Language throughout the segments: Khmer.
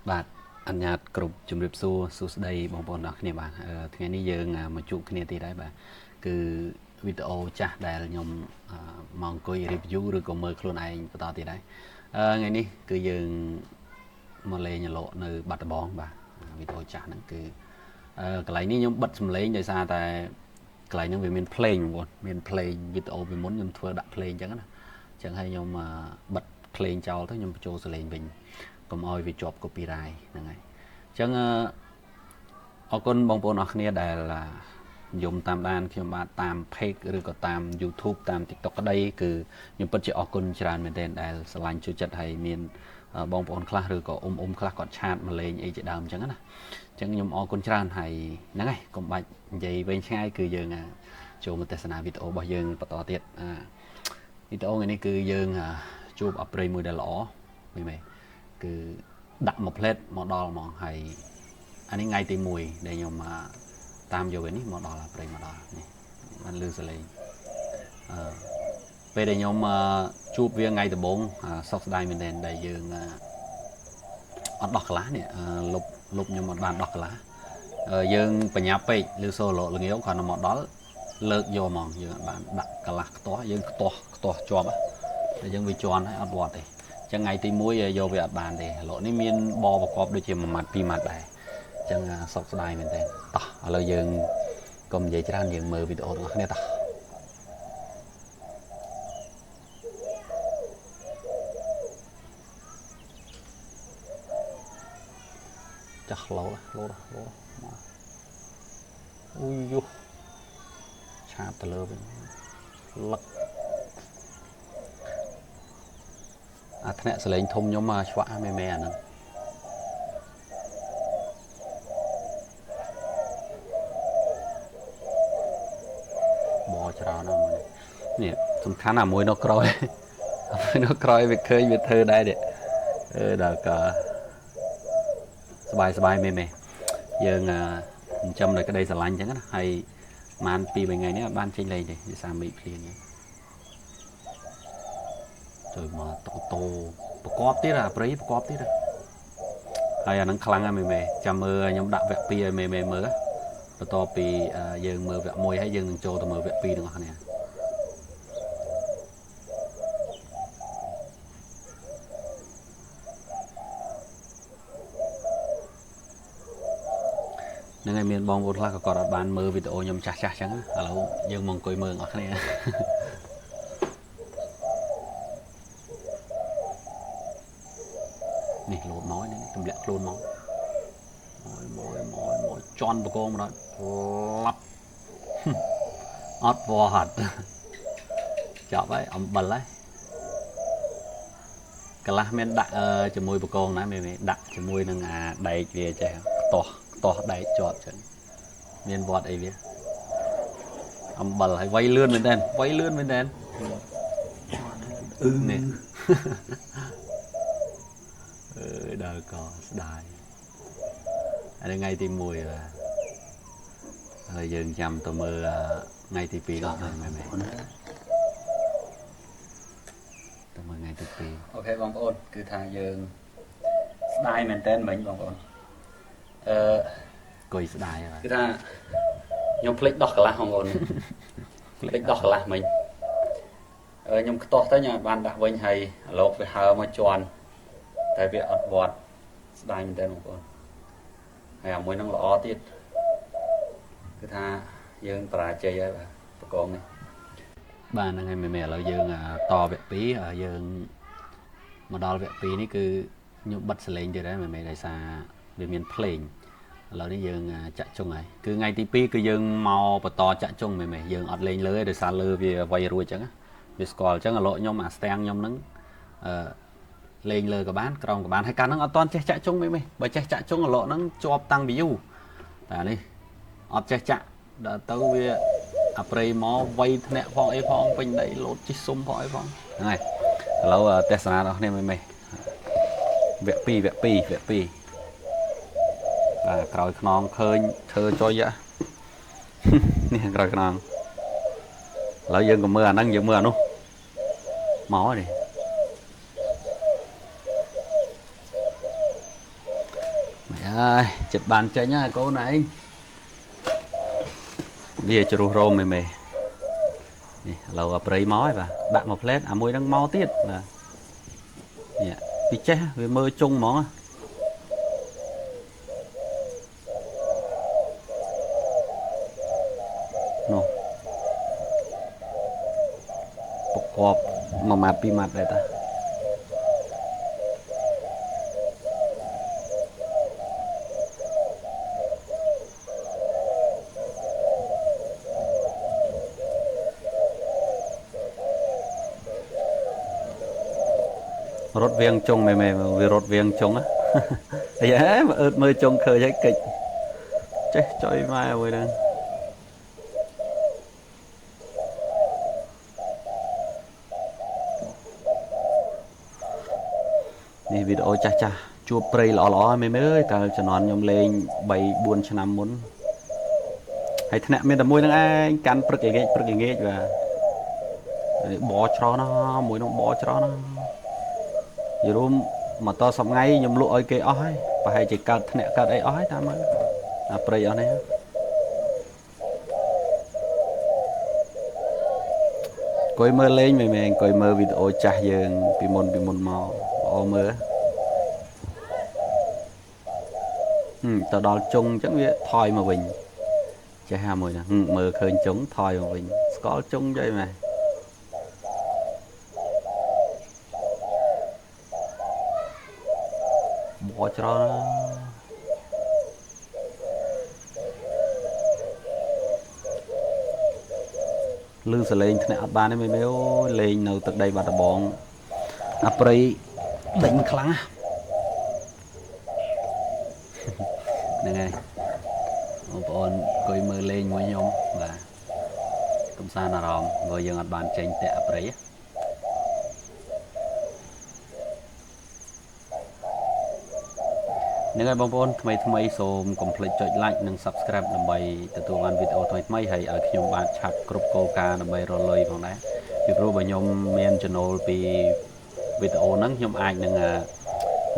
បាទអញ្ញាតគ្រប់ជំរាបសួរសួស្តីបងប្អូនទាំងអស់គ្នាបាទថ្ងៃនេះយើងមកជួបគ្នាទៀតហើយបាទគឺវីដេអូចាស់ដែលខ្ញុំមកអង្គុយ review ឬក៏មើលខ្លួនឯងបន្តទៀតហើយថ្ងៃនេះគឺយើងមកលេងលក់នៅបាត់ដំបងបាទវីដេអូចាស់ហ្នឹងគឺកន្លែងនេះខ្ញុំបិទសំឡេងដោយសារតែកន្លែងហ្នឹងវាមានភ្លេងបងប្អូនមានភ្លេងវីដេអូពីមុនខ្ញុំធ្វើដាក់ភ្លេងអញ្ចឹងណាអញ្ចឹងហើយខ្ញុំបិទភ្លេងចោលទៅខ្ញុំបញ្ចូលសំឡេងវិញកុំឲ្យវាជាប់ copyright ហ្នឹងហើយអញ្ចឹងអរគុណបងប្អូនអរគ្នាដែលនិយមតាមដានខ្ញុំបាទតាម page ឬក៏តាម YouTube តាម TikTok ក្តីគឺខ្ញុំពិតជាអរគុណច្រើនមែនទែនដែលស្រឡាញ់ជួយចិត្តហើយមានបងប្អូនខ្លះឬក៏អ៊ំខ្លះគាត់ឆាតមកលេងអីជាដើមអញ្ចឹងណាអញ្ចឹងខ្ញុំអរគុណច្រើនហើយហ្នឹងហើយកុំបាច់និយាយវែងឆ្ងាយគឺយើងចូលមកទស្សនាវីដេអូរបស់យើងបន្តទៀតវីដេអូថ្ងៃនេះគឺយើងជួបអប្រិយមួយដែលល្អមែនទេគឺដាក់មួយផ្លេតមកដល់ហ្មងហើយអានេះថ្ងៃទី1ដែលខ្ញុំតាមយកវានេះមកដល់ព្រៃមកដល់នេះបានលឺសលេងអឺពេលដែលខ្ញុំជួបវាថ្ងៃដំបូងសោកស្ដាយមែនទែនដែលយើងអត់ដោះកន្លះនេះលុបខ្ញុំអត់បានដោះកន្លះយើងបញ្ញាពេកឬសូឡល្ងាវគ្រាន់តែមកដល់លើកយកហ្មងយើងអត់បានដាក់កន្លះខ្ទាស់យើងខ្ទាស់ជាប់តែយើងវាជន់ហើយអត់វត្តទេចឹងថ្ងៃទី1យកវាអត់បានទេឡូនេះមានបប្រកបដូចជាមួយម៉ាត់ពីរម៉ាត់ដែរចឹងសោកស្ដាយមែនទែនតោះឥឡូវយើងកុំនិយាយច្រើនយើងមើលវីដេអូទាំងអស់គ្នាតោះចាស់លោលោលោមកអូយយុឆាបទៅលើវិញលឹកអាធ្នាក់សលេងធំខ្ញុំឆ្វាក់មេមេអាហ្នឹងបច្រើនណាស់មួយនេះសំខាន់អាមួយនៅក្រោយអាមួយនៅក្រោយវាឃើញវាធ្វើដែរនេះអឺដល់ក៏សบายសบายមេមេយើងចិញ្ចឹមដោយក្តីស្រឡាញ់អញ្ចឹងណាហើយបាន2 3ថ្ងៃនេះអត់បានចេញលេងទេវាសាមីភ្លៀងហ្នឹងចូលមកតូតូប្រកបទៀតអាព្រៃប្រកបទៀតហើយអាហ្នឹងខ្លាំងណាស់មេមេចាំមើលខ្ញុំដាក់វគ្គ2ឲ្យមេមេមើលបន្ទាប់ពីយើងមើលវគ្គ1ហើយយើងនឹងចូលទៅមើលវគ្គ2ទាំងអស់គ្នាហ្នឹងហើយមានបងប្អូនខ្លះក៏គាត់អត់បានមើលវីដេអូខ្ញុំចាស់ចាស់ចឹងឥឡូវយើងមកអង្គុយមើលទាំងអស់គ្នានេះលោតមកនេះទម្លាក់ខ្លួនមកមួយមួយមួយជន់បកងមកដល់ឡាប់អត់វត្តចប់ហើយអំបិលហើយកន្លះមានដាក់ជាមួយបកងណាមេមេដាក់ជាមួយនឹងអាដែកវាចេះខ្ទាស់ខ្ទាស់ដែកជាប់ចឹងមានវត្តអីវាអំបិលហើយវាយលឿនមែនតើវាយលឿនមែនតើអឺនេះអឺដល់ក៏ស្ដាយអានេះថ្ងៃទី1បាទហើយយើងចាំទៅមើលថ្ងៃទី2ក៏មែនមែនទៅមើលថ្ងៃទី2អូខេបងប្អូនគឺថាយើងស្ដាយមែនតើមិញបងប្អូនអឺគុយស្ដាយបាទគឺថាខ្ញុំភ្លេចដោះកន្លះបងប្អូនភ្លេចដោះកន្លះមិញខ្ញុំខ្ទាស់ទៅខ្ញុំបានដាក់វិញហើយលោកវាហើមកជន់តែវាអត់វត្តស្ដាយមែនតើបងប្អូនហើយអាមួយហ្នឹងល្អទៀតគឺថាយើងបរាជ័យហើយបាទបកងនេះបាទហ្នឹងហើយមេមេឥឡូវយើងតវគ្គ2យើងមកដល់វគ្គ2នេះគឺខ្ញុំបិទសលេងទៀតហើយមេមេដោយសារវាមានភ្លេងឥឡូវនេះយើងចាក់ជុងហើយគឺថ្ងៃទី2គឺយើងមកបន្តចាក់ជុងមេមេយើងអត់លេងលើទេដោយសារលើវាវៃរួចអញ្ចឹងវាស្គាល់អញ្ចឹងឥឡូវខ្ញុំអាស្ទាំងខ្ញុំហ្នឹងអឺលេងលើក៏បានក្រោមក៏បានហើយកាលហ្នឹងអត់ទាន់ចេះចាក់ជុងមេមេបើចេះចាក់ជុងឥឡូវហ្នឹងជាប់តាំងពីយូរតែនេះអត់ចេះចាក់ដល់ទៅវាអាព្រៃមកវៃធ្នាក់ផងអីផងពេញដីលោតជិះសុំផងអីផងហ្នឹងហើយឥឡូវទស្សនាដល់គ្នាមេមេវគ្គ2វគ្គ2វគ្គ2បាទក្រោយខ្នងឃើញធ្វើចុយនេះក្រោយខ្នងឥឡូវយើងក៏មើលអាហ្នឹងយើងមើលអានោះមកនេះ ហើយចិត្តបានចេញហើយកូនឯងវាជ្រុះរោមមេមេនេះឥឡូវអាព្រៃមកហើយបាទដាក់មួយផ្លែតអាមួយនឹងមកទៀតបាទនេះពីចេះវាមើលជុងហ្មងនោះប្រកបមួយម៉ាត់ពីរម៉ាត់ដែរតារត់វៀងចុងមេមេវារត់វៀងចុងអាយ៉ាអឺតមើលចុងឃើញហើយកិច្ចចេះចុយម៉ែមួយហ្នឹងនេះវីដេអូចាស់ចាស់ជួបព្រៃល្អល្អមេមេអើយកាលជំនាន់ខ្ញុំលេង3 4ឆ្នាំមុនហើយថ្នាក់មានតែមួយហ្នឹងឯងកាន់ព្រឹកល្ងាចព្រឹកល្ងាចបាទបច្រោះណាមួយនោះបច្រោះណាយរួមមកតសប្ងៃខ្ញុំលក់ឲ្យគេអស់ហើយប្រហែលជាកើតធ្នាក់កើតអីអស់ហើយតាមមើលអាព្រៃអស់នេះអង្គុយមើលលេងមែនអង្គុយមើលវីដេអូចាស់យើងពីមុនមកល្អមើលទៅដល់ជុងអញ្ចឹងវាថយមកវិញចេះហាមួយណាមើលឃើញជុងថយមកវិញស្គាល់ជុងយាយម៉ែបច្រើនណាលឺសលេងធ្នាក់អត់បានទេមេមេអូយលេងនៅទឹកដីបាត់ដំបងអាព្រៃដេញខ្លាំងហ្នឹងហើយបងប្អូនអង្គុយមើលលេងមួយខ្ញុំបាទកំសាន្តអារម្មណ៍ព្រោះយើងអត់បានចេញតាក់អាព្រៃហ្នឹងហើយបងប្អូនថ្មីថ្មីសូមកុំភ្លេចចុច like និង Subscribe ដើម្បីទទួលបានវីដេអូថ្មីថ្មីហើយឲ្យខ្ញុំបាទឆាប់គ្រប់គោលការណ៍ដើម្បីរកលុយផងដែរពីព្រោះបើខ្ញុំមានចំណូលពីវីដេអូហ្នឹងខ្ញុំអាចនឹង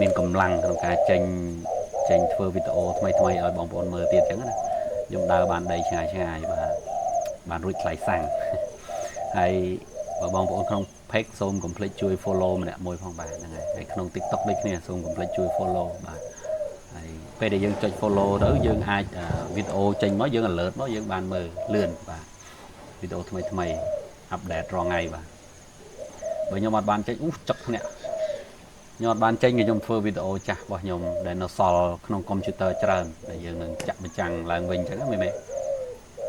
មានកម្លាំងក្នុងការចេញធ្វើវីដេអូថ្មីថ្មីឲ្យបងប្អូនមើលទៀតអញ្ចឹងណាខ្ញុំដើរបានដីឆ្ងាយឆ្ងាយបាទបានរួចថ្លៃសាំងហើយបើបងប្អូនក្នុង page សូមកុំភ្លេចជួយ follow ម្នាក់មួយផងបាទហ្នឹងហើយហើយក្នុង TikTok ដូចគ្នាសូមកុំភ្លេចជួយ follow បាទហើយពេលដែលយើងចុច follow ទៅយើងអាចវីដេអូចេញមកយើង alert មកយើងបានមើលលឿនបាទវីដេអូថ្មីថ្មី update រាល់ថ្ងៃបាទបើខ្ញុំអត់បានចេញអូចុកធ្នាក់ខ្ញុំអត់បានចេញក៏ខ្ញុំធ្វើវីដេអូចាស់របស់ខ្ញុំដែលនៅសល់ក្នុងកុំព្យូទ័រច្រើនដែលយើងនឹងចាក់បញ្ចាំងឡើងវិញអញ្ចឹងណាមេមេ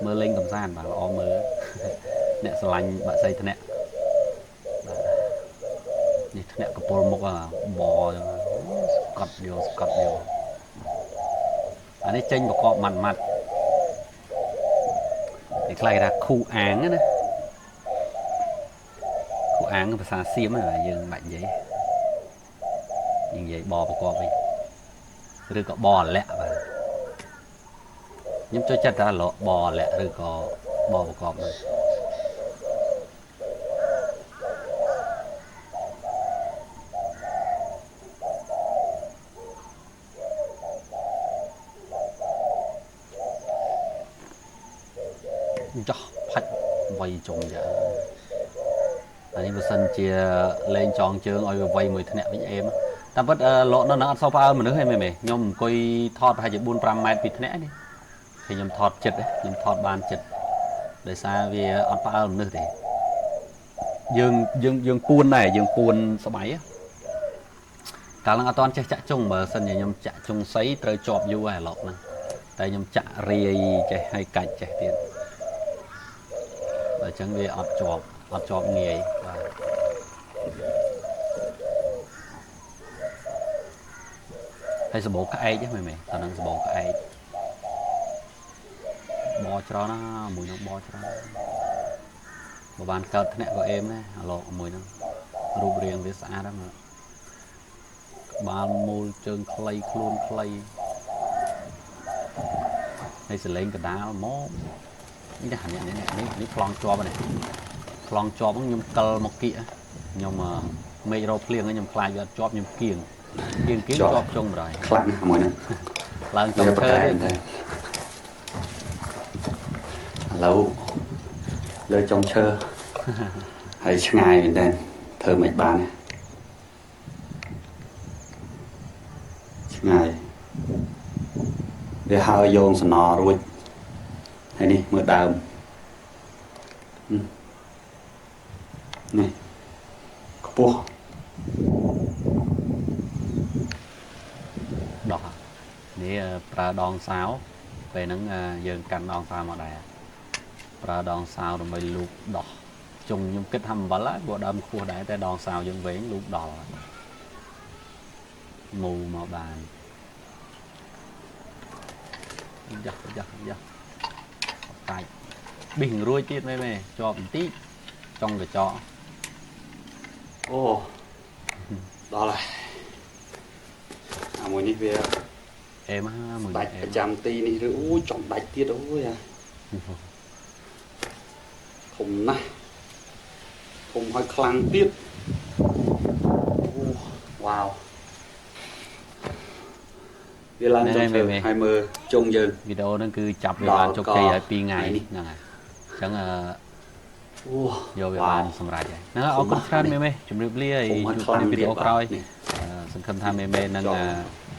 មើលលេងកំសាន្តបាទល្អមើលអ្នកស្រឡាញ់បាក់សីធ្នាក់បាទនេះធ្នាក់កពុលមុខបស្កត់យកស្កត់យកអានេះចេញប្រកបម៉ាត់ម៉ាត់គេខ្លះគេថាខូអាងណាខូអាងភាសាសៀមហ្នឹងយើងមិនបាច់និយាយយើងនិយាយបប្រកបវិញឬក៏បអលៈបាទខ្ញុំចូលចិត្តថាលបអលៈឬក៏បប្រកបហ្នឹងចោះផាច់វៃចុងយ៉ាអានេះបើសិនជាលេងចងជើងឲ្យវាវៃមួយធ្នាក់វិញអេមតាមពិតលក់នៅនឹងអត់សូវផ្អើលមនុស្សទេមេមេខ្ញុំអង្គុយថតប្រហែលជា4 5ម៉ែត្រពីធ្នាក់នេះខ្ញុំថតចិត្តខ្ញុំថតបានចិត្តដោយសារវាអត់ផ្អើលមនុស្សទេយើងយើងយើងពួនដែរយើងពួនស្បៃកាលហ្នឹងអត់ទាន់ចេះចាក់ជុងបើសិនជាខ្ញុំចាក់ជុងសីត្រូវជាប់យូរហើយឡុកហ្នឹងតែខ្ញុំចាក់រាយចេះហើយកាច់ចេះទៀតបើអញ្ចឹងវាអត់ជាប់ងាយបាទហើយសម្បូរក្អែកហ្នឹងមែនតើនឹងសម្បូរក្អែកបច្រើនណាមួយនឹងបច្រើនបើបានកើតធ្នាក់ក៏អេមដែរអាឡកមួយហ្នឹងរូបរាងវាស្អាតហ្នឹងក្បាលមូលជើងខ្លីខ្លួនខ្លីហើយសលេងកដាលមកនេះនេះនេះប្លង់ជាប់នេះប្លង់ជាប់ហ្នឹងខ្ញុំកិលមកគៀកខ្ញុំមេឃរោភ្លៀងខ្ញុំខ្លាចវាអត់ជាប់ខ្ញុំគៀងគៀងជាប់ចុងបណ្ដោយ ខ្លាំងមួយហ្នឹង ឡើងចុង វាប្រ ឈើទៀត កែតែឥឡូវលើចុងឈើហើយឆ្ងាយមែនតើធ្វើមិនបានទេឆ្ងាយវាហើយយោងសំណរួចហើយនេះមើលដើមនេះខ្ពស់ ដោះនេះប្រើដងសោពេលហ្នឹងយើងកាន់ដងសោមកដែរប្រើដងសោដើម្បីលូកដោះជុងខ្ញុំគិតថាអំបិលហើយព្រោះដើមខ្ពស់ដែរតែដងសោយើងវែងលូកដល់មូមកបានយ៉ាយ៉ាយ៉ាកាច់ប៊ីងរួចទៀតមេមេជាប់បន្តិចចុងកញ្ចក់ អូដល់ហើយអាមួយនេះវា អេមមួយ ដាច់ប្រចាំទីនេះឬអូចង់ដាច់ទៀតអូយអាធំណាស់ធំហើយខ្លាំងទៀតអូវ៉ាវវាឡើងចុងឈើហើយមើលជុងយើង វីដេអូហ្នឹងគឺចាប់វាបានជោគជ័យហើយ2ថ្ងៃហ្នឹងហើយអញ្ចឹងអឺ អូ យកវាបានសម្រេចហើយហ្នឹងអរគុណច្រើនមេមេជម្រាបលាហើយជួបគ្នាវីដេអូក្រោយសង្ឃឹមថាមេមេនឹង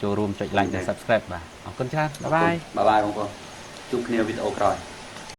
ចូលរួមចុច like និង subscribe បាទអរគុណច្រើនបាយបាយ បាយបាយបងប្អូនជួបគ្នាវីដេអូក្រោយ។